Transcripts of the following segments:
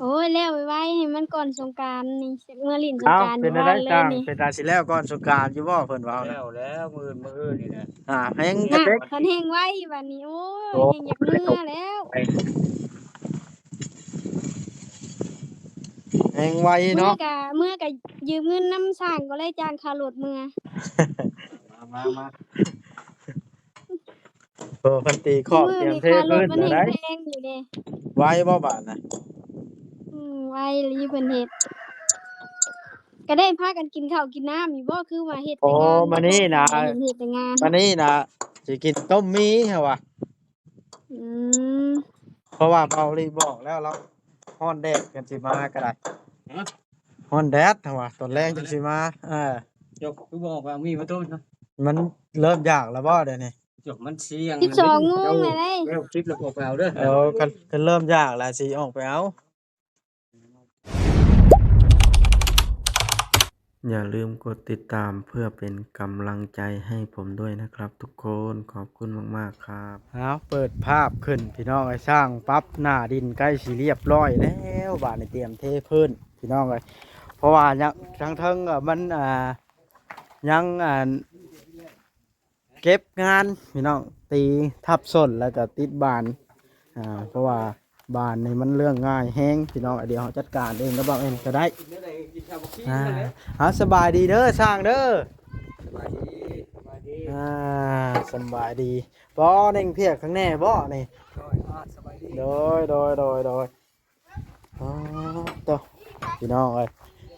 ໂອ້ຍ ແລ້ວໄວໆ ໃຫ້ມັນກ່ອນສົງການນີ້ ເມືອຫຼິ້ນສົງການ ເອົ້າ ເປັນແນວໃດ ຢູ່ບ້ານເລີຍນີ້ ຈ້າງ ເປັນຕາຊິແລ້ວກ່ອນສົງການຢູ່ບໍ່ ເພິ່ນເວົ້ານະ? ແລ້ວແລ້ວ ມື້ອື່ນ ມື້ອື່ນນີ້ນະ ອ່າ ແຮງກະເຕັກ ຄັນແຮງໄວບັດນີ້ ໂອ້ຍ ໂອ້ ແຮງຢາກເມືອແລ້ວ ແຮງໄວເນາະ ເມືອກະ ເມືອກະຢືມເງິນນຳຊ່າງກໍໄດ້ຈ້າງຄ່າລົດເມືອ ມາ ມາ ມາ. ໂອ້ ເພິ່ນຕີຂອບ ຕຽມເທພື້ນ ແລ້ວໄດ໋ ແພງຢູ່ເດ້ ໄວບໍ່ບາດນະ? ອືມ ໄວອີ່ຫຼີເພິ່ນເຮັດ ກໍໄດ້ພາກັນກິນເຂົ້າກິນນ້ຳຢູ່ບໍ່? ຄືວ່າເຮັດແຕ່ງານ ໂອ້ ມື້ນີ້ນະ ເຮັດແຕ່ງານ ມື້ນີ້ນະ ຊິກິນຕົ້ມໝີ່ ເຮົາວ່າ ອືມ ເພາະວ່າເບົາລີບອກແລ້ວ ລາວຮ້ອນແດດກັນຊິມາກໍໄດ້ ຮະ? ຮ້ອນແດດ ເຮົາວ່າ ຕອນແລງຈັ່ງຊິມາ ເອີ ເຈົ້າຄືບໍ່ອອກໄປເອົາໝີ່ມາຕົ້ມຊະ? ມັນເລີ່ມຢາກແລ້ວບໍ່ດຽວນີ້? ເຈົ້າ ມັນສ່ຽງ ສິບສອງໂມງແລ້ວເດ້ ແລ້ວສິບແລ້ວອອກໄປເອົາເດີ ເອີ ຄັນ ຄັນເລີ່ມຢາກແລ້ວຊິອອກໄປເອົາ. ຢ່າລືມກົດຕິດຕາມເພື່ອເປັນກຳລັງໃຈໃຫ້ຜົມດ້ວຍນະຄັບທຸກຄົນ ຂອບຄຸນມາກໆ ຄັບ. ເອົາ ເປີດພາບຂຶ້ນພີ່ນ້ອງເອີຍ ຊ່າງປັບໜ້າດິນໃກ້ຊິລຽບລ້ອຍແລ້ວ ບາດນີ້ຕຽມເທພື້ນພີ່ນ້ອງເອີຍ ເພາະວ່າຍັງ ທາງເທິງກໍມັນ ອ່າ ຍັງ ອ່າ ເກັບງານພີ່ນ້ອງ ຕີທັບສົ້ນແລ້ວກໍຕິດບານ ອ່າ ເພາະວ່າບານນີ້ມັນເລື່ອງງ່າຍແຮງພີ່ນ້ອງ ດຽວເຮົາຈັດການເອງກັບເຮົາເອງກໍໄດ້ ອ່າ ເອົາ ສະບາຍດີເດີຊ່າງເດີ ສະບາຍດີ ສະບາຍດີ ອ່າ ສະບາຍດີ ບໍ່ເໜັງພຽກຂ້າງແນ່ບໍ່ນີ້ ໂດຍ ໂດຍ ໂດຍ ໂດຍ ໂດຍ. ອໍ ໂຕ ພີ່ນ້ອງເອີຍ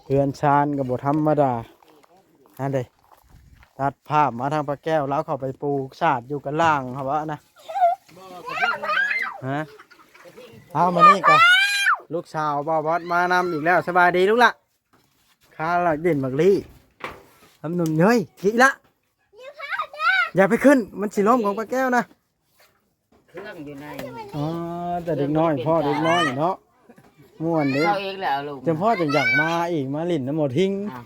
ເຮືອນຊານກໍບໍ່ທຳມະດາ ຫັ້ນເດ້ ຕັດພາບມາທາງປ້າແກ້ວ ລາວເຂົ້າໄປປູກສາດຢູ່ກັນລ່າງ ເຮົາວ່ານະ ຮະ ເອົາ ມານີ້ກໍລູກສາວບ່າວບອດມານຳອີກແລ້ວ ສະບາຍດີລູກຫຼ້າ ຄາລະເດັ່ນບັກລີ້ ທຳໜຸ່ມ ເຮີ້ຍ ຂີ້ລະ ຢ່າໄປຂຶ້ນ ມັນຊິລົ້ມຂອງປ້າແກ້ວນະ. ເຄື່ອງຢູ່ໃນ ອໍ ແຕ່ເດັກນ້ອຍ ພໍ່ເດັກນ້ອຍເນາະ ມ່ວນເດ້ ເຂົາເອງແຫຼະລູກ ຈັ່ງພໍ່ຈັ່ງຢາກມາອີກ ມາຫຼິ້ນນຳໝໍທິງ ອ້າວ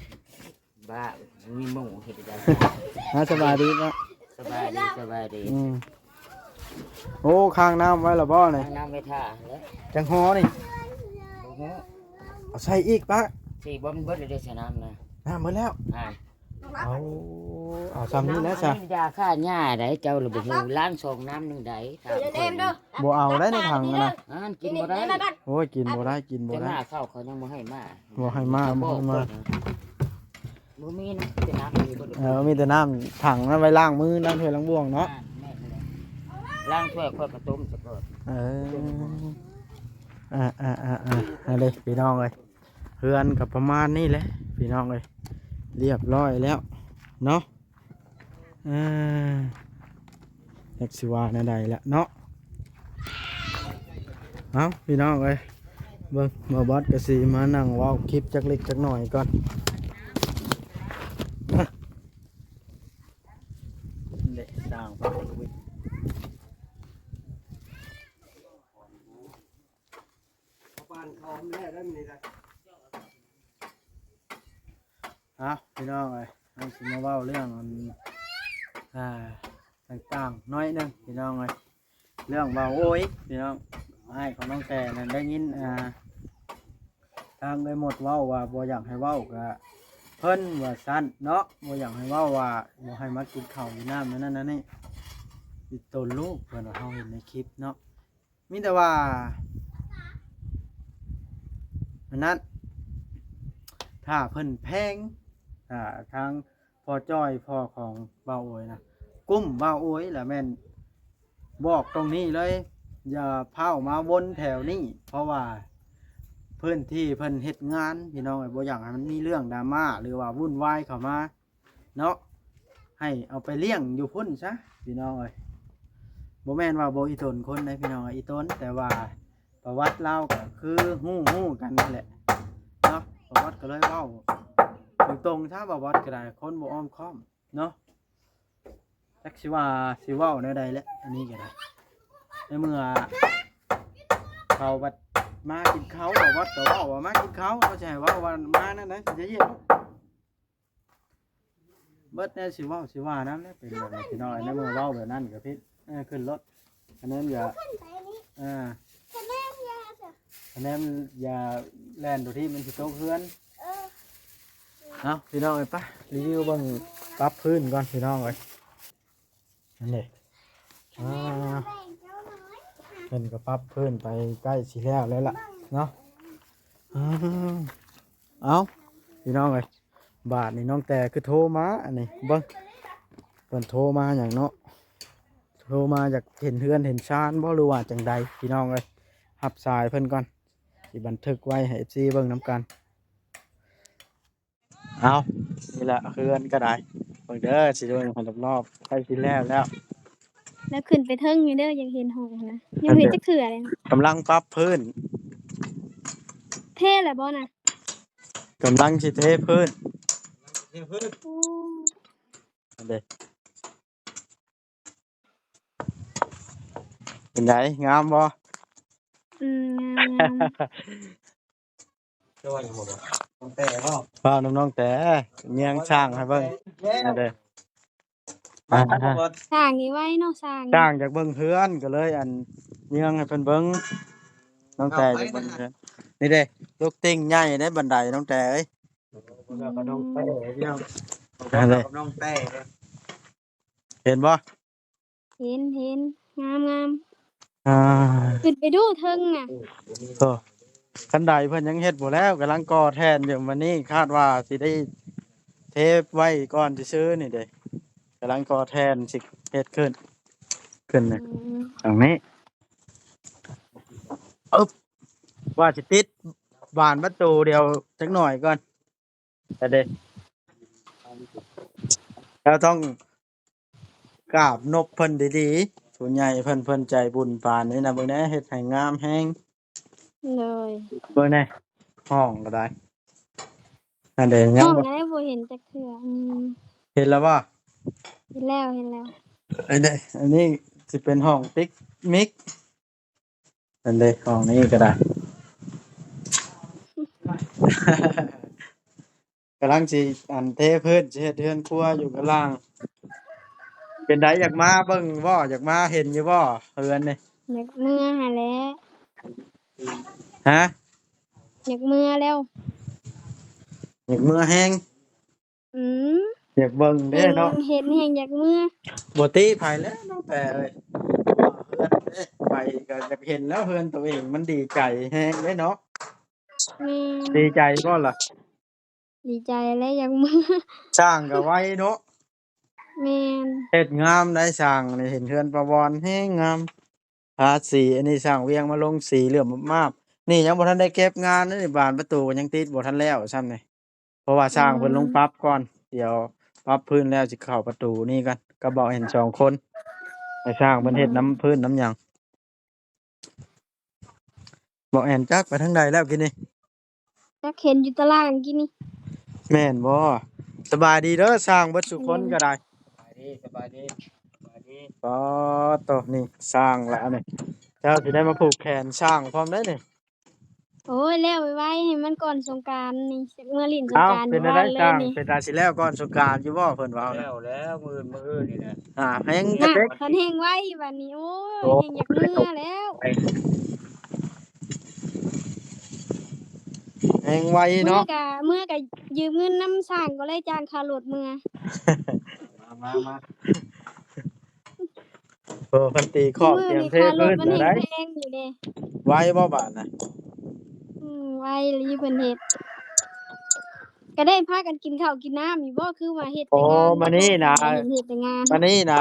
ບ້າ ມີໝູ່ເຮັດໄດ້ ອ່າ ສະບາຍດີເນາະ ສະບາຍດີ ສະບາຍດີ ອືມ ໂອ້ ຄ້າງນ້ຳໄວ້ລະບໍ່ນີ້ ຄ້າງນ້ຳໄວ້ຖ້າແລ້ວ ຈັ່ງຫໍ່ນີ້ ບໍ່ຮູ້ ເອົາໃສ່ອີກປະ ຊິບໍ່ ມັນເບິດແລ້ວເດ້ ໃສ່ນ້ຳນະ ນ້ຳເບິດແລ້ວ ອ່າ ເອົາ ເອົາຊ່ຳນີ້ແຫຼະຊະ ນ້ຳອັນນີ້ຢາຂ້າຫຍ້າໃດ ເຈົ້າລະບໍ່ຮູ້ ລ້າງສອງນ້ຳໜຶ່ງໃດ ຖາມເພິ່ນ ບໍ່ເອົາໄດ້ໃນຖັງຫັ້ນນະ ອັນນັ້ນກິນບໍ່ໄດ້ ໂອ້ຍ ກິນບໍ່ໄດ້ ກິນບໍ່ໄດ້ ເຈົ້າໜ້າເຂົ້າເຂົາຍັງບໍ່ໃຫ້ມາ ບໍ່ໃຫ້ມາ ບໍ່ໃຫ້ມາ ບໍ່ມີນະ ມີແຕ່ນ້ຳ ເອີ ມີແຕ່ນ້ຳຖັງນັ້ນໄວ້ລ້າງມື ລ້າງຖ້ວຍລ້າງບ່ວງເນາະ ອ່າ ແມ່ນແຫຼະ ລ້າງຖ້ວຍຂ້ອຍກໍຕົ້ມຊະກ່ອນ ເອີ ອ່າໆໆ ຫັ້ນເດ້ ພີ່ນ້ອງເອີຍ. ເຮືອນກໍປະມານນີ້ແຫຼະພີ່ນ້ອງເອີຍ ລຽບລ້ອຍແລ້ວເນາະ ເອີ ຈັກຊິວ່າແນວໃດລະເນາະ ເອົ້າ ພີ່ນ້ອງເອີຍ ເບິ່ງ ບ່າວບອດກໍຊິມານັ່ງເວົ້າຄລິບຈັກເລັກຈັກໜ້ອຍກ່ອນ ເດ ສ້າງ ເອົາ ພີ່ນ້ອງເອີຍ ເຮົາຊິມາເວົ້າເລື່ອງອັນ ອ່າ ຕ່າງໆ ໜ້ອຍໜຶ່ງ ພີ່ນ້ອງເອີຍ ເລື່ອງບ່າວໂອຍ ພີ່ນ້ອງ ອ້າຍຂອງນ້ອງແຕ່ນັ້ນ ໄດ້ຍິນ ອ່າ ທາງເອື້ອຍມົດເວົ້າວ່າບໍ່ຢາກໃຫ້ເວົ້າກະເພິ່ນວ່າຊັ້ນເນາະ ບໍ່ຢາກໃຫ້ເວົ້າວ່າບໍ່ໃຫ້ມາກິນເຂົ້າກິນນ້ຳ ນັ້ນນັ້ນນີ້ ອີ່ຕົນລູກ ເພິ່ນວ່າ ເຮົາເຫັນໃນຄລິບເນາະ ມີແຕ່ວ່າ ອັນນັ້ນ ຖ້າເພິ່ນແພງ ອ່າ ທາງພໍ່ຈ້ອຍ ພໍ່ຂອງບ່າວໂອຍນະ ກຸ້ມບ່າວໂອຍລະແມ່ນບອກຕົງນີ້ເລີຍ ຢ່າຟ້າວມາວົນແຖວນີ້ ເພາະວ່າພື້ນທີ່ເພິ່ນເຮັດງານ ພີ່ນ້ອງເອີຍ ບໍ່ຢາກໃຫ້ມັນມີເລື່ອງດຣາມາ ຫຼືວ່າວຸ່ນວາຍເຂົ້າມາ ເນາະ ໃຫ້ເອົາໄປລ້ຽງຢູ່ພຸ້ນຊະ ພີ່ນ້ອງເອີຍ ບໍ່ແມ່ນວ່າບໍ່ອີ່ຕົນຄົນໃດ ພີ່ນ້ອງເອີຍ ອີ່ຕົນ ແຕ່ວ່າປະຫວັດລາວກໍຄືຮູ້ ຮູ້ກັນຫັ້ນແຫຼະເນາະ ປະຫວັດກໍເລີຍເວົ້າຕົງໆຊະ ປະຫວັດກໍໄດ້ ຄົນບໍ່ອ້ອມຄ້ອມເນາະ ຈັກຊິວ່າ ຊິເວົ້າແນວໃດແຫຼະ ອັນນີ້ກໍໄດ້ ໃນເມື່ອເຂົາບັດມາກິນເຂົ້າ ປະຫວັດກໍເວົ້າວ່າມາກິນເຂົ້າ ເຂົາຊິໃຫ້ເວົ້າວ່າມານັ້ນນະ ຊິຈະຢຽບ ເບິດແນວຊິເວົ້າຊິວ່ານຳແຫຼະ ເປັນແບບນີ້ພີ່ນ້ອງ ໃນເມື່ອເວົ້າແບບນັ້ນກໍຜິດ ເອີ ຂຶ້ນລົດ ອັນນັ້ນກໍ ອ່າ ຂຶ້ນໄປນີ້ ເອີ ຂຶ້ນໄປນີ້ ເອີ ຄະແນນຢ່າແລ່ນໂດດທີ່ມັນຊິຕົກເຮືອນ. ເອົາ ພີ່ນ້ອງເອີຍ ໄປຣີວິວເບິ່ງປັບພື້ນກ່ອນ ພີ່ນ້ອງເອີຍ. ນັ້ນເດ້ ອ່າ ເພິ່ນກໍປັບພື້ນໄປໃກ້ຊິແລ້ວແລ້ວລະເນາະ. ອ່າ ເອົາ ພີ່ນ້ອງເອີຍ ບາດນີ້ນ້ອງແຕ່ຄືໂທມາ ອັນນີ້ເບິ່ງ ເພິ່ນໂທມາຫຍັງເນາະ ໂທມາຢາກເຫັນເຮືອນເຫັນຊານບໍ່ ຫຼືວ່າຈັ່ງໃດ ພີ່ນ້ອງເອີຍ. ຮັບສາຍເພິ່ນກ່ອນ ຊິບັນທຶກໄວ້ໃຫ້ເອັຟຊີເບິ່ງນຳກັນ. ເອົາ ນີ້ລະເຮືອນກໍໄດ້ ເບິ່ງເດີ ຊິເບິ່ງໃຫ້ຮອບໆ ໃກ້ຊິແລ້ວແລ້ວ. ແລ້ວຂຶ້ນໄປເທິງຢູ່ເດີ ຢາກເຫັນຫ້ອງຫັ້ນນະ ຍັງບໍ່ເຮັດຈັກເທື່ອເລີຍ. ກຳລັງປັບພື້ນ ເທແລ້ວບໍ່ນະ? ກຳລັງຊິເທພື້ນ ເທພື້ນ. ໂອ້ ອັນເດ ເປັນໃດ ງາມບໍ່? ອືມ ງາມໆ. ເຈົ້າວ່າຫຍັງບໍ່? ນ້ອງແຕ່ບໍ່? ເວົ້ານຳນ້ອງແຕ່ ຍຽງຊ່າງໃຫ້ເບິ່ງ ນ້ອງແຕ່ ອັນເດ ອ່າ ຊ່າງນີ້ໄວເນາະ ຊ່າງ ຊ່າງຢາກເບິ່ງເຮືອນ ກໍເລີຍ ອັນ ຍຽງໃຫ້ເພິ່ນເບິ່ງ. ນ້ອງແຕ່ຢາກເບິ່ງເຮືອນ ນີ້ເດ້ ລູກຕິ່ງໃຫຍ່ເດ້ ບັນໄດ ນ້ອງແຕ່ເອີຍ. ອືມ ນ້ອງແຕ່ ນ້ອງແຕ່ ເຫັນບໍ່? ເຫັນ ເຫັນ ງາມໆ. ອ່າ ຂຶ້ນໄປດູເທິງນະ ໂອ້ ຄັນໄດເພິ່ນຍັງເຮັດບໍ່ແລ້ວ ກຳລັງກໍ່ແທ່ນຢູ່. ມື້ນີ້ຄາດວ່າຊິໄດ້ເທໄວ້ກ່ອນຊື່ໆ ນີ້ເດ້ ກຳລັງກໍ່ແທ່ນ ຊິເຮັດຂຶ້ນ ຂຶ້ນນະ. ອືມ ທາງນີ້ ອຶບ ວ່າຊິຕິດບານປະຕູດຽວຈັກໜ້ອຍກ່ອນ. ແຕ່ເດ້ ເຮົາຕ້ອງກາບນົບເພິ່ນດີໆ ຜູ້ໃຫຍ່ເພິ່ນ ເພິ່ນໃຈບຸນປານນີ້ນະ. ເບິ່ງແດ່ ເຮັດໃຫ້ງາມແຮງ ໂດຍ ເບິ່ງແດ່ ຫ້ອງກໍໄດ້ ອັນເດ ຍັງບໍ່ ຫ້ອງກໍໄດ້ ບໍ່ເຫັນຈັກເທື່ອ. ອືມ ເຫັນແລ້ວບໍ່? ເຫັນແລ້ວ ເຫັນແລ້ວ. ອັນນີ້ ອັນນີ້ຊິເປັນຫ້ອງປິກມິກ. ອັນເດ ຫ້ອງນີ້ກໍໄດ້ ກຳລັງຊິ ອັນ ເທພື້ນ ຊິເຮັດເຮືອນຄົວຢູ່ຂ້າງລ່າງ. ເປັນໃດ ຢາກມາເບິ່ງບໍ່? ຢາກມາເຫັນຢູ່ບໍ່ເຮືອນນີ້? ຢາກເມືອຫັ້ນແຫຼະ. ຮະ? ຢາກເມືອແລ້ວ. ຢາກເມືອແຮງ. ອືມ ຢາກເບິ່ງເດ້ເນາະ ເຫັນແຮງຢາກເມືອ. ບໍ່ຕິໃຜແລ້ວ ນ້ອງແຕ່ເອີຍ ເຮືອນເດ້ ໃຜກໍຢາກເຫັນແລ້ວ ເຮືອນໂຕເອງ ມັນດີໃຈແຮງເດ້ເນາະ. ແມ່ນ ດີໃຈບໍ່ລະ? ດີໃຈແຫຼະ ຢາກເມືອ. ຊ່າງກໍໄວເນາະ. ແມ່ນ ເຮັດງາມໄດ໋ ຊ່າງນີ້ ເຫັນເຮືອນປາວອນແຮງງາມ. ທາສີ ອັນນີ້ຊ່າງວຽງມາລົງສີເຫຼື້ອມມາບໆ. ນີ້ຍັງບໍ່ທັນໄດ້ເກັບງານເດ້ນີ້ ບານປະຕູກໍຍັງຕິດບໍ່ທັນແລ້ວຊ້ຳນີ້ ເພາະວ່າຊ່າງເພິ່ນ ອືມ ລົງປັບກ່ອນ. ດຽວປັບພື້ນແລ້ວຊິເຂົ້າປະຕູນີ້ກ່ອນ ກັບເບົາແອນສອງຄົນ ໃຫ້ຊ່າງເພິ່ນເຮັດ ອືມ ນຳພື້ນນຳຫຍັງ. ເບົາແອນຈັກໄປທາງໃດແລ້ວກີ້ນີ້? ຈັກເຫັນຢູ່ຕາລ່າງກີ້ນີ້. ແມ່ນບໍ່? ສະບາຍດີເດີ ຊ່າງເບິດສູ່ຄົນກໍໄດ້. ສະບາຍດີ ສະບາຍດີ ສະບາຍດີ. ອໍ ໂຕນີ້ຊ່າງລະອັນນີ້ ເຈົ້າຊິໄດ້ມາຜູກແຂນຊ່າງພ້ອມໄດ໋ນີ້. ໂອ້ຍ ແລ້ວໄວໆ ໃຫ້ມັນກ່ອນສົງການນີ້ ເມືອຫຼິ້ນສົງການ. ເອົ້າ ເປັນແນວໃດຊ່າງ ເປັນຕາຊິແລ້ວກ່ອນສົງການຢູ່ບໍ່ ເພິ່ນວ່າ? ແລ້ວແລ້ວ ມື້ອື່ນ ມື້ອື່ນນີ້ແຫຼະ. ອ່າ ແຮງກະເຕັກ ຄັນແຮງໄວບາດນີ້ ໂອ້ຍ ໂອ້ ແຮງຢາກເມືອແລ້ວ. ແຮງໄວເນາະ ເມືອກະ ເມືອກະຢືມເງິນນຳຊ່າງກໍໄດ້ ຈ່າງຄ່າລົດເມືອ. ມາ ມາ ມາ. ໂອ້ ເພິ່ນຕີຂອບຕຽມເທພື້ນແລ້ວໄດ໋. ໄວບໍ່ບາດນະ? ອືມ ໄວອີ່ຫຼີເພິ່ນເຮັດ. ກໍໄດ້ພາກັນກິນເຂົ້າກິນນ້ຳຢູ່ບໍ່? ຄືວ່າເຮັດແຕ່ງານ. ໂອ້ ມື້ນີ້ນະ ເຮັດແຕ່ງານ. ມື້ນີ້ນະ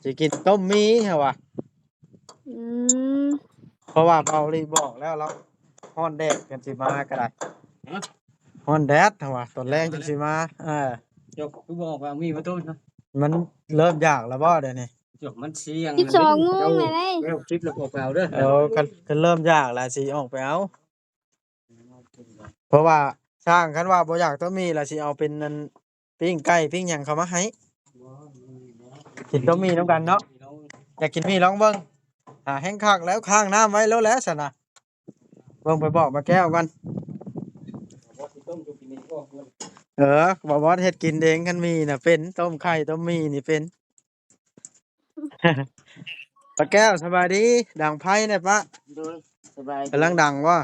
ຊິກິນຕົ້ມໝີ່ເຮົາວ່າ. ອືມ ເພາະວ່າເບົາຫຼີບອກແລ້ວ ລາວຮ້ອນແດດຈັ່ງຊິມາກໍໄດ້. ຮະ? ຮ້ອນແດດເຮົາວ່າ ຕອນແລງຈັ່ງຊິມາ. ເອີ ເຈົ້າຄືບໍ່ອອກໄປເອົາໝີ່ມາຕົ້ມຊະ? ມັນເລີ່ມຢາກແລ້ວບໍ່ດຽວນີ້? ເຈົ້າ ມັນສ່ຽງ ສິບສອງໂມງແລ້ວເດ້. ແລ້ວສິບແລ້ວກໍອອກໄປເອົາເດີ. ເອີ ຄັນ ຄັນເລີ່ມຢາກແລ້ວຊິອອກໄປເອົາ. ເພາະວ່າຊ່າງ ຄັນວ່າບໍ່ຢາກຕົ້ມໝີ່ລະ ຊິເອົາເປັນອັນ ປີ້ງໄກ່ປີ້ງຫຍັງເຂົ້າມາໃຫ້ ກິນຕົ້ມໝີ່ນຳກັນເນາະ. ຢາກກິນໝີ່ລອງເບິ່ງ. ອ່າ ແຮງຄັກແລ້ວ ຄ້າງນ້ຳໄວ້ໂລດແຫຼະຊັ້ນນະ. ເບິ່ງໄປບອກປ້າແກ້ວກ່ອນ. ເອີ ບ່າວບອດເຮັດກິນເອງ ຄັນໝີ່ນະເປັນ ຕົ້ມໄຂ່ຕົ້ມໝີ່ນີ້ເປັນ. ປ້າແກ້ວ ສະບາຍດີ. ດັງໄຟແດ່ປ້າ. ໂດຍ ສະບາຍດີ. ກຳລັງດັງບໍ່?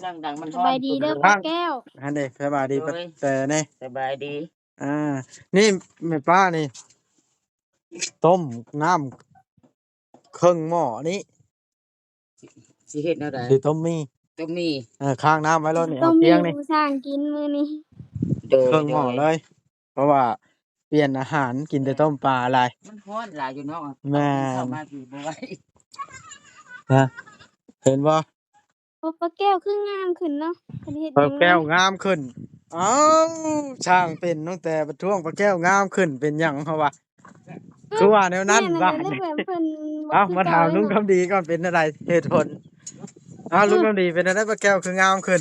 ດັງໆ ມັນຮ້ອນ ສະບາຍດີເດີປ້າແກ້ວ. ອັນນີ້ ສະບາຍດີ ໂດຍ ປ້າແຕ່ນີ້ ສະບາຍດີ. ອ່າ ນີ້ແມ່ປ້ານີ້ ຕົ້ມນ້ຳເຄິ່ງໝໍ້ນີ້ ຊິເຮັດແນວໃດ? ຊິຕົ້ມໝີ່ ຕົ້ມໝີ່ ເອີ ຄ້າງນ້ຳໄວ້ໂລດນີ້ ເອົາຕຽງນີ້ ສ້າງກິນມື້ນີ້ ໂດຍ ເຄິ່ງໝໍ້ເລີຍ ເພາະວ່າປ່ຽນອາຫານ ກິນແຕ່ຕົ້ມປາຫຼາຍ ມັນຮ້ອນຫຼາຍຢູ່ເນາະ. ແມ່ນ ເຂົ້າມາຢູ່ບໍ່ໄຫວ ຮະ ເຫັນບໍ່? ໂອ້ ປ້າແກ້ວຄືງາມຂຶ້ນເນາະ ເພິ່ນເຮັດຫຍັງ ປ້າແກ້ວງາມຂຶ້ນ. ເອົ້າ ຊ່າງເປັນຕັ້ງແຕ່ປະທ້ວງປ້າແກ້ວງາມຂຶ້ນ ເປັນຫຍັງເຮົາວ່າ ຄືວ່າແນວນັ້ນ ແມ່ນ ວ່າ ແມ່ນ ແມ່ນ ເພິ່ນ ເອົ້າ ມາຖາມລຸງຄຳດີກ່ອນ ເປັນແນວໃດເຫດຜົນ? ເອົ້າ ລຸງຄຳດີ ເປັນແນວໃດ ປ້າແກ້ວຄືງາມຂຶ້ນ?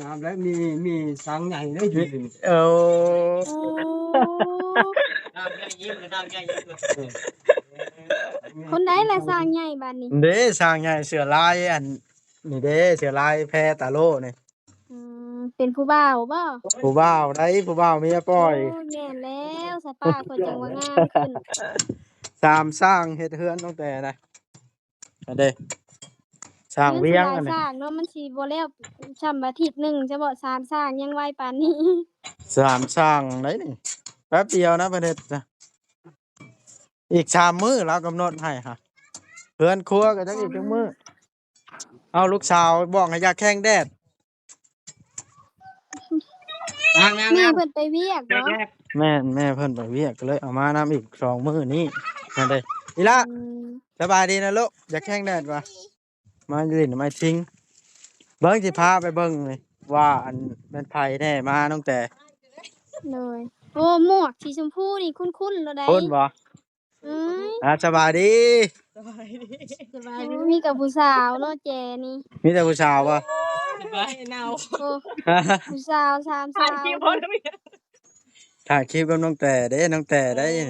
ງາມແລ້ວ ມີ ມີຊ້າງໃຫຍ່ໄດ້ຢູ່. ໂອ້ ໂອ້ ຄົນໃດລະຊ້າງໃຫຍ່ບາດນີ້? ເດ້ ຊ້າງໃຫຍ່ເສືອລາຍ ອັນນີ້ເດ້ ເສືອລາຍແພຕາໂລນີ້. ອືມ ເປັນຜູ້ບ່າວບໍ່? ຜູ້ບ່າວໃດ໋ ຜູ້ບ່າວເມຍປ່ອຍ. ໂອ້ຍ ແມ່ນແລ້ວ ສະປາເພິ່ນຈັ່ງວ່າງາມຂຶ້ນ. ສາມຊ້າງເຮັດເຮືອນຕັ້ງແຕ່ໃດ ອັນເດ້ ສ້າງວຽງ ມັນຊິຫຼາຍ ອັນນີ້ ສ້າງເນາະ ມັນຊິບໍ່ແລ້ວຊ່ຳອາທິດໜຶ່ງ ຈະເບາະ ສາມສ້າງຍັງໄວປານນີ້. ສາມສ້າງໃດ໋ນີ້ ແປັບດຽວນະ ເພິ່ນເຮັດນະ ອີກສາມມື້ລາວກຳນົດໃຫ້ຫະ ເຮືອນຄົວກໍຈັກອີກຈັກມື້. ເອົາ ລູກສາວບອກໃຫ້ຢາແຂ້ງແດດ. ແມ່ເພິ່ນໄປວຽກບໍ? ແມ່ນ ແມ່ເພິ່ນໄປວຽກ ກໍເລີຍເອົາມານຳອີກສອງມື້ນີ້ ນັ້ນເດ້. ອີ່ຫຼ້າ ອືມ ສະບາຍດີນະລູກ ຢາກແຂ້ງແດດຫວາ? ມາຫຼິ້ນນຳອ້າຍທິງ ເບິ່ງ ຊິພາໄປເບິ່ງນີ້ວ່າ ອັນ ແມ່ນໃຜແດ່ມາ ນ້ອງແຕ. ໂດຍ ໂອ້ ໝວກສີຊົມພູນີ້ຄຸ້ນໆໂລດໃດ໋ ຄຸ້ນບໍ່? ອືມ ອ່າ ສະບາຍດີ ສະບາຍດີ ໂອ້ ມີແຕ່ຜູ້ສາວເນາະແຈນີ້ ມີແຕ່ຜູ້ສາວບໍ່? ສະບາຍເນາະ ໂອ້ ຜູ້ສາວ ສາມສາວ ຖ່າຍຄລິບກັບນ້ອງແຕເດ້ ນ້ອງແຕໄດ້. ໂອ້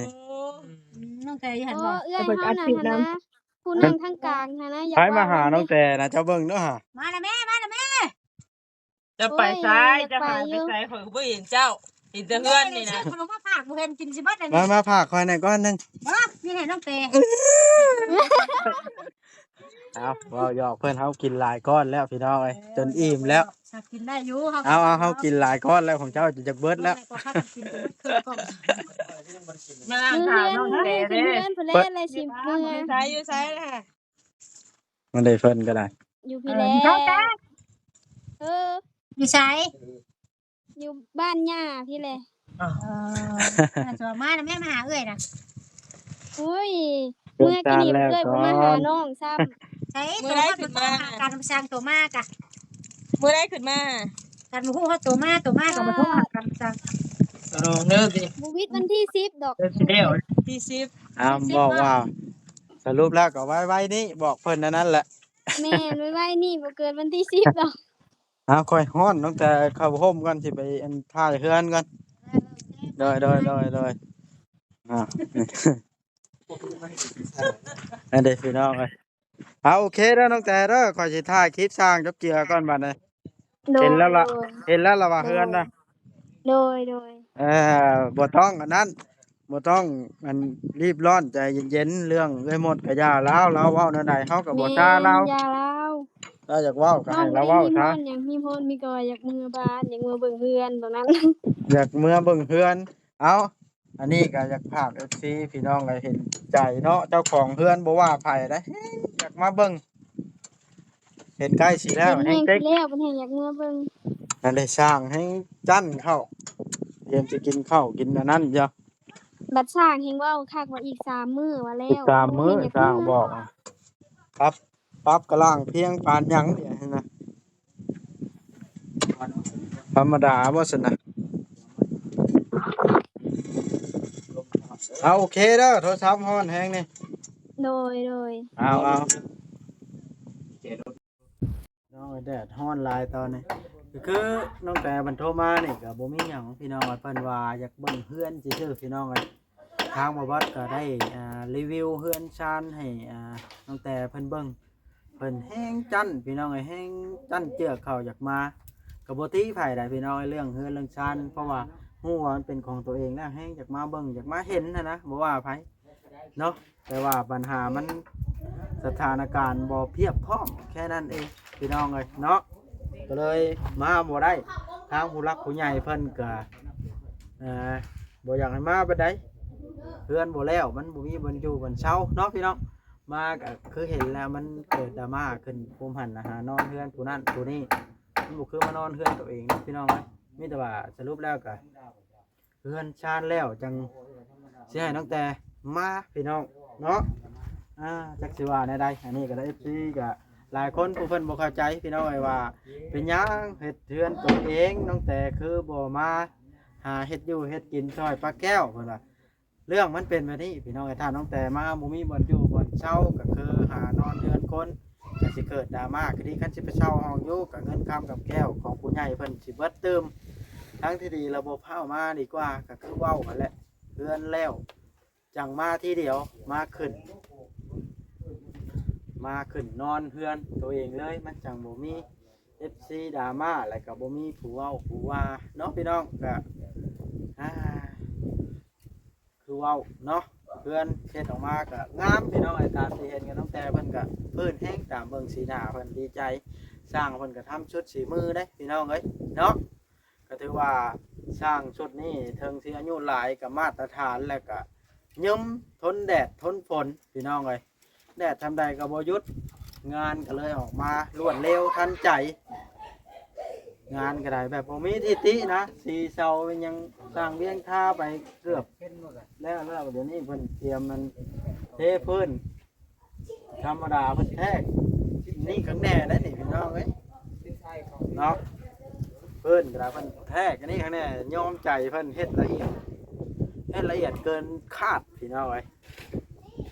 ນ້ອງແຕຢູ່ຫັ້ນບໍ່? ເອື້ອຍເຮົານັ້ນຫັ້ນນະ ຜູ້ນັ່ງທາງກາງຫັ້ນນະ ຢາກ ໃຜມາຫານ້ອງແຕນະ ເຈົ້າເບິ່ງເດີຫາ ມາລະແມ່ ມາລະແມ່. ຈະໄປໃສ? ໂອ້ຍ ຈະຫາຍໄປໃສ? ຂ້ອຍກໍບໍ່ເຫັນເຈົ້າ ເຫັນແຕ່ເຮືອນນີ້ນະ. ເອົາຂະໜົມມາຝາກ ບໍ່ເຫັນກິນຊິເບິດແລ້ວນີ້ ມາ ມາຝາກຂ້ອຍແດ່ກ້ອນໜຶ່ງ. ບໍ່ ນີ້ໃຫ້ນ້ອງແຕ. ເອົາ ເວົ້າຫຍອກເພິ່ນ ເຮົາກິນຫຼາຍກ້ອນແລ້ວພີ່ນ້ອງເອີຍ ເອີ ຈົນອີ່ມແລ້ວ ກິນໄດ້ຢູ່ ເຮົາ ເອົາ ເອົາ ເຮົາກິນຫຼາຍກ້ອນແລ້ວ ຂອງເຈົ້າຈະ ຈະເບິດແລ້ວ. ມາລ້າງຖ້ານ້ອງແຕເດ້ ເຮືອນ ເຮືອນພຸ້ນແຫຼະ ແລະຊິເມືອ ຢູ່ໃສ ຢູ່ໃສລະ? ມັນໄດ້ເພິ່ນກໍໄດ້ ຢູ່ພີ້ແຫຼະ ເອີ ຢູ່ໃສ? ຢູ່ບ້ານຍ່າພີ້ແຫຼະ. ເອີ ມານະແມ່ ມາຫາເອື້ອຍນະ. ໂອ້ຍ ເມືອກິນອີ່ມ ເອື້ອຍບໍ່ມາຫານ້ອງຊ້ຳ. ໃສ ມື້ໃດຂຶ້ນມາ ການນຳຊ່າງໂຕມາກະ ມື້ໃດຂຶ້ນມາ ກັນບໍ່ຮູ້ເຮົາໂຕມາ ໂຕມາກໍບໍ່ໂທຫາກັນຊ່າງ. ເອີ ເດີ ບໍ່ວິດວັນທີສິບດອກ ເດືອນທີ່ແລ້ວ ທີສິບ. ອ້າວ ບອກວ່າ ສະຫຼຸບແລ້ວກໍໄວໆນີ້ ບອກເພິ່ນອັນນັ້ນແຫຼະ. ແມ່ນ ໄວໆນີ້ ບໍ່ເກີນວັນທີສິບດອກ. ອ້າວ ຂ້ອຍຮ້ອນຕັ້ງແຕ່ເຂົ້າຮົ່ມກ່ອນ ຊິໄປ ອັນ ຖ່າຍເຮືອນກ່ອນ. ໂດຍ ໂດຍ ໂດຍ ໂດຍ. ອ່າ ອັນເດ ພີ່ນ້ອງເອີຍ ເອົາ ໂອເຄເດີ ນ້ອງແຕເດີ ຂ້ອຍຊິຖ່າຍຄລິບສ້າງຈົບເຈືອກ່ອນບັດນີ້. ໂດຍ ເຫັນແລ້ວລະ ໂດຍ ເຫັນແລ້ວລະວ່າ ໂດຍ ເຮືອນນະ. ໂດຍ ໂດຍ ເອີ ບໍ່ຕ້ອງອັນນັ້ນ ບໍ່ຕ້ອງ ອັນ ຣີບຮ້ອນ ໃຈເຢັນໆ ເລື່ອງເອື້ອຍມົດກໍຢ່າລາວ ລາວເວົ້າແນວໃດເຮົາກໍບໍ່ຊ້າລາວ. ແມ່ນ ຢ່າລາວ ລາວຢາກເວົ້າກໍໃຫ້ລາວເວົ້າຊະ. ເຮົາບໍ່ໄດ້ມີຮອນຫຍັງ ມີຮອນມີກໍວ່າຢາກເມືອບ້ານ ຢາກເມືອເບິ່ງເຮືອນ ເທົ່ານັ້ນ ຢາກເມືອເບິ່ງເຮືອນ. ເອົາ ອັນນີ້ກໍຢາກຝາກເອັຟຊີພີ່ນ້ອງ ໃຫ້ເຫັນໃຈເນາະ ເຈົ້າຂອງເຮືອນບໍ່ວ່າໃຜໃດ ຢາກມາເບິ່ງ ເຫັນໃກ້ຊິແລ້ວ ເຫັນແຮງເຕັກ ເຫັນແຮງຊິແລ້ວ ເພິ່ນແຮງຢາກເມືອເບິ່ງ. ນັ້ນແຫຼະ ຊ່າງແຮງຈັ້ນເຂົ້າ ຕຽມຊິກິນເຂົ້າກິນອັນນັ້ນຢູ່. ບັດຊ່າງແຮງເວົ້າຄັກວ່າອີກສາມມື້ວ່າແລ້ວ ອີກສາມມື້ ຊ່າງບອກ ປັບ ປັບກະລ່າງພຽງປານຫຍັງນີ້ນະ. ທຳມະດາບໍ່ຊັ້ນນະ. ເອົາ ໂອເຄເດີ ໂທລະສັບຮ້ອນແຮງນີ້. ໂດຍ ໂດຍ ເອົາ ເອົາ ນ້ອງ ແດດຮ້ອນຫຼາຍຕອນນີ້. ກໍຄືນ້ອງແຕເພິ່ນໂທມານີ້ກໍບໍ່ມີຫຍັງພີ່ນ້ອງ ເພິ່ນວ່າຢາກເບິ່ງເຮືອນຊື່ໆ ພີ່ນ້ອງເອີຍ. ທາງບ່າວບັດກໍໄດ້ ອ່າ ຣີວິວເຮືອນຊານໃຫ້ ອ່າ ນ້ອງແຕເພິ່ນເບິ່ງ. ເພິ່ນແຮງຈັ້ນພີ່ນ້ອງເອີຍ ແຮງຈັ້ນເຈື່ອເຂົ້າຢາກມາ ກໍບໍ່ຕິໃຜໃດພີ່ນ້ອງເອີຍ ເລື່ອງເຮືອນເລື່ອງຊານ ເພາະວ່າຮູ້ວ່າມັນເປັນຂອງຕົວເອງແລ້ວ ແຮງຢາກມາເບິ່ງ ຢາກມາເຫັນຫັ້ນນະ ບໍ່ວ່າໃຜເນາະ. ແຕ່ວ່າບັນຫາມັນ ສະຖານະການບໍ່ພຽບພ້ອມ ແຄ່ນັ້ນເອງພີ່ນ້ອງເອີຍເນາະ. ກໍເລີຍມາບໍ່ໄດ້. ທາງຜູ້ຫຼັກຜູ້ໃຫຍ່ເພິ່ນກໍ ເອີ ບໍ່ຢາກໃຫ້ມາປານໃດ, ເຮືອນບໍ່ແລ້ວ ມັນບໍ່ມີບ່ອນຢູ່ບ່ອນເຊົາເນາະພີ່ນ້ອງ. ມາກໍຄືເຫັນແລ້ວ ມັນເກີດດຣາມາຂຶ້ນ ພູມຫັ້ນນະ ຫານອນເຮືອນຜູ້ນັ້ນຜູ້ນີ້, ມັນບໍ່ຄືມານອນເຮືອນຕົວເອງເນາະພີ່ນ້ອງເອີຍ. ມີແຕ່ວ່າສະຫຼຸບແລ້ວກໍ ເຮືອນຊານແລ້ວ ຈັ່ງຊິໃຫ້ນ້ອງແຕ່ມາພີ່ນ້ອງເນາະ. ອ່າ ຈັກຊິວ່າແນວໃດ, ອັນນີ້ກໍໄດ້ ເອັຟຊີ ກໍຫຼາຍຄົນຜູ້ເພິ່ນບໍ່ເຂົ້າໃຈພີ່ນ້ອງເອີຍ ວ່າເປັນຫຍັງເຮັດເຮືອນຕົວເອງ ນ້ອງແຕ່ຄືບໍ່ມາຫາເຮັດຢູ່ເຮັດກິນຊ່ອຍປ້າແກ້ວ ເພິ່ນວ່າ. ເລື່ອງມັນເປັນແບບນີ້ພີ່ນ້ອງເອີຍ, ຖ້ານ້ອງແຕ່ມາບໍ່ມີບ່ອນຢູ່ບ່ອນເຊົາ ກໍຄືຫານອນເຮືອນຄົນ ກໍຊິເກີດດຣາມາ. ຄືດີ ຄັນຊິໄປເຊົ່າຫ້ອງຢູ່ ກໍເງິນຄຳກັບແກ້ວຂອງຜູ້ໃຫຍ່ເພິ່ນຊິເບິດຕື່ມ. ທາງທີ່ດີລະບໍ່ພາມາດີກວ່າ, ກໍຄືເວົ້າຫັ້ນແຫຼະ, ເຮືອນແລ້ວຈັ່ງມາທີດຽວ, ມາຂຶ້ນ ມາຂຶ້ນນອນເຮືອນໂຕເອງເລີຍ, ມັນຈັ່ງບໍ່ມີ ເອັຟຊີ ດຣາມາ ແລ້ວກໍບໍ່ມີຜູ້ເວົ້າຜູ້ວ່າເນາະພີ່ນ້ອງ. ກໍ ອ່າ ຄືເວົ້າເນາະ, ເຮືອນເຮັດອອກມາກໍງາມພີ່ນ້ອງເອີຍ, ຕາມທີ່ເຫັນກັນຕັ້ງແຕ່ເພິ່ນກໍພື້ນແຮງ, ຕາມເບິ່ງສີໜ້າເພິ່ນດີໃຈ. ຊ່າງເພິ່ນກໍທຳສຸດສີມືເດ້ພີ່ນ້ອງເອີຍເນາະ. ກໍຖືວ່າຊ່າງຊຸດນີ້ເຖິງຊິອາຍຸຫຼາຍກໍມາດຕະຖານ ແລ້ວກໍຍຶມ ທົນແດດທົນຝົນພີ່ນ້ອງເອີຍ. ແດດຊ່ຳໃດກໍບໍ່ຢຸດ, ງານກໍເລີຍອອກມາລວດເລັວທັນໃຈ. ງານກໍໄດ້ແບບບໍ່ມີທິຕິນະ, ສີເສົາເປັນຫຍັງ ຊ່າງວຽງທາໄປເກືອບແລ້ວແລ້ວ. ດຽວນີ້ເພິ່ນຕຽມມັນເທພື້ນທຳມະດາ, ເພິ່ນແທກນີ້ຂ້າງແນ່ໄດ໋ນີ້ພີ່ນ້ອງເອີຍເນາະ. ພື້ນກໍໄດ້ເພິ່ນແທກອັນນີ້ຂ້າງແນ່, ຍອມໃຈເພິ່ນເຮັດລະອຽດ, ເຮັດລະອຽດເກີນຄາດພີ່ນ້ອງເອີຍ.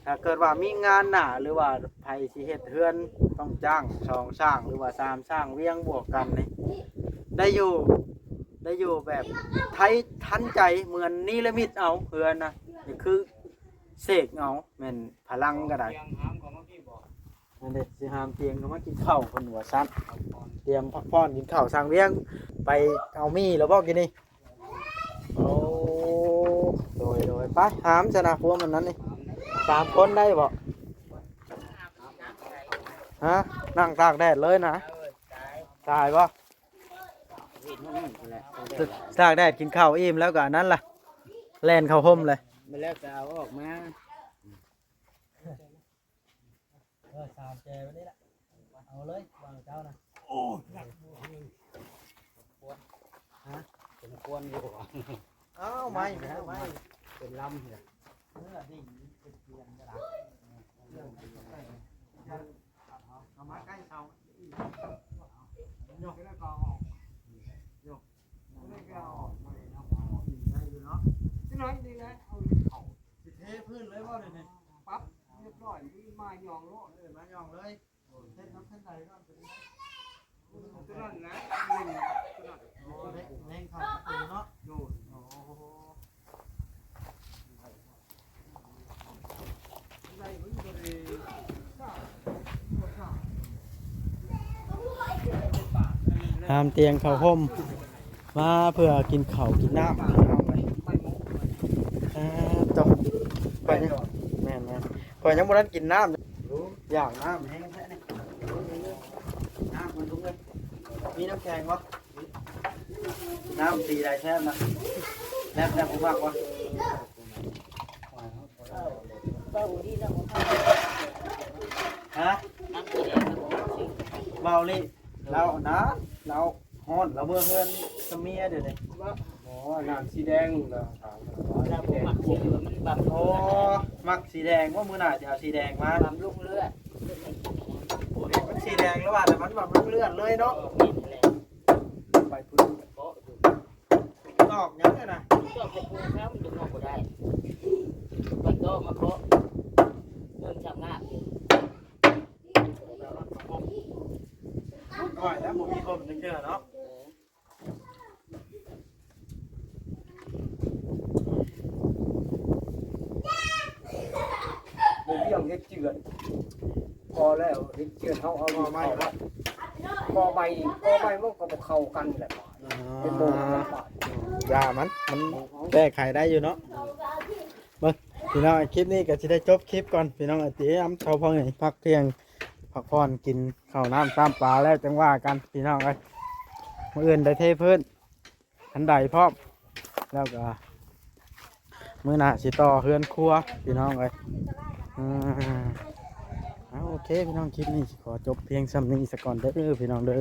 ຖ້າເກີດວ່າມີງານໜ້າ ຫຼືວ່າໃຜຊິເຮັດເຮືອນ ຕ້ອງຈ້າງສອງຊ່າງ ຫຼືວ່າສາມຊ່າງວຽງບວກກັນນີ້ ໄດ້ຢູ່ ໄດ້ຢູ່ແບບໄທທັນໃຈ, ເໝືອນເນລະມິດເອົາເຮືອນນະ, ກໍຄືເສກເອົາ, ແມ່ນພະລັງກໍໄດ້. ນັ້ນເດ້ ຊິຫາມຕຽງເຂົ້າມາກິນເຂົ້າເພິ່ນວ່າຊັ້ນ, ຕຽມພັກຜ່ອນກິນເຂົ້າ. ຊ່າງວຽງໄປເອົາໝີ່ແລ້ວບໍ່ກີ້ນີ້? ໂອ້ ໂດຍ ໂດຍ ໄປຫາມຊະນະ ພວກມັນນັ້ນນີ້ ສາມຄົນໄດ້ບໍ່? ຮະ ນັ່ງຕາກແດດເລີຍນະ ຕາຍບໍ່? ຕາກແດດກິນເຂົ້າອີ່ມແລ້ວກໍອັນນັ້ນລະ ແລ່ນເຂົ້າຮົ່ມເລີຍ ແລ້ວກໍເອົາອອກມາ. ເອີ ສາມແຈແບບນີ້ລະ ເອົາເລີຍ ວາງເຈົ້ານະ. ໂອ້ຍ ສົມຄວນ ຮະ ສົມຄວນຢູ່. ອ້າວ ໄມ້ ໄມ້ ເປັນລຳເດ. ເມື່ອໄດ້ຍິນເປັນສຽງກະດາ ເອົາມາໃກ້ເສົາ ຍົກ ແລ້ວກໍເອົາອອກ ຍົກ ແລ້ວກໍເອົາອອກ ໄດ້ຢູ່ເນາະ. ຊິເທພື້ນເລີຍບໍ່ດຽວນີ້? ປັບຮຽບຮ້ອຍ ມາຍ່ອງໂລດ ເອີ ມາຍ່ອງເລີຍ. ເຮັດນຳເສັ້ນໃດກ່ອນ ຕົວນັ້ນແຫຼະ ເລັ່ງເຂົ້າປະຕູເນາະ. ໂດຍ ໂອ້ ຫາມຕຽງເຂົ້າຮົ່ມ ມາເພື່ອກິນເຂົ້າກິນນ້ຳ ພີ່ນ້ອງເອີຍ. ອ່າ ຕໍ່ ຂ້ອຍຍັງ ແມ່ນໆ ຂ້ອຍຍັງບໍ່ທັນກິນນ້ຳ ຢາກນ້ຳແຮງແທ້ນີ້. ນ້ຳມັນທຸກເລີຍ ມີນ້ຳແຂງບໍ່? ນ້ຳສີໃດແຊບນະ? ແຊບ ແຊບ ຜູ້ມັກບໍ່? ຮະ? ເບົາລີ້ ລາວນະ ລາວຮ້ອນ ລາວເມືອເຮືອນຊະເມຍດຽວນີ້. ບໍ່ ບໍ່ ນ້ຳສີແດງລາວ ລາວບໍ່ມັກສີ ມັນບຳລຸງ. ອໍ ມັກສີແດງ. ວ່າມື້ໜ້າຊິເອົາສີແດງມາ ບຳລຸງເລືອດ. ໂອ້ຍ ມັນສີແດງແລ້ວວ່າ ແຕ່ມັນບຳລຸງເລືອດເລີຍເນາະ. ເອີ ແມ່ນແຫຼະ ໄປພຸ້ນ ຕອກຫຍັງຫັ້ນນະ? ຕອກໃສ່ປູເຂົາ ມັນດຶງອອກບໍ່ໄດ້. ໄປເກາະມາເກາະ ເບິ່ງຊ່ຳງາມຢູ່. ນ້ອຍແລ້ວ ບໍ່ມີຄົນຈັກເທື່ອເນາະ. ເອີ ບໍ່ວຽງເຮັດເຈື່ອນ ພໍແລ້ວ ເຮັດເຈື່ອນເຮົາເອົາ ກໍ່ໃໝ່ ເອົາ ກໍ່ໃໝ່ ກໍ່ໃໝ່ມັນກໍບໍ່ເຂົ້າກັນແຫຼະ. ອໍ ເຮັດບໍ່ໄດ້ບາດ ຢ່າມັນ ມັນແກ້ໄຂໄດ້ຢູ່ເນາະ. ເບິ່ງພີ່ນ້ອງ ຄລິບນີ້ກໍຊິໄດ້ຈົບຄລິບກ່ອນ ພີ່ນ້ອງ. ຕຽມເຊົາພັກນີ້ ພັກທ່ຽງ ພັກຜ່ອນ ກິນເຂົ້ານ້ຳຕຳປາແລ້ວຈັ່ງວ່າກັນ ພີ່ນ້ອງເອີຍ. ມື້ອື່ນໄດ້ເທພື້ນ ຄັນໄດພ້ອມ ແລ້ວກໍມື້ໜ້າຊິຕໍ່ເຮືອນຄົວພີ່ນ້ອງເອີຍ. ເອີ ເອົາ ໂອເຄພີ່ນ້ອງ ຄລິບນີ້ຊິຂໍຈົບພຽງຊ່ຳນີ້ສາກ່ອນເດີພີ່ນ້ອງເດີ.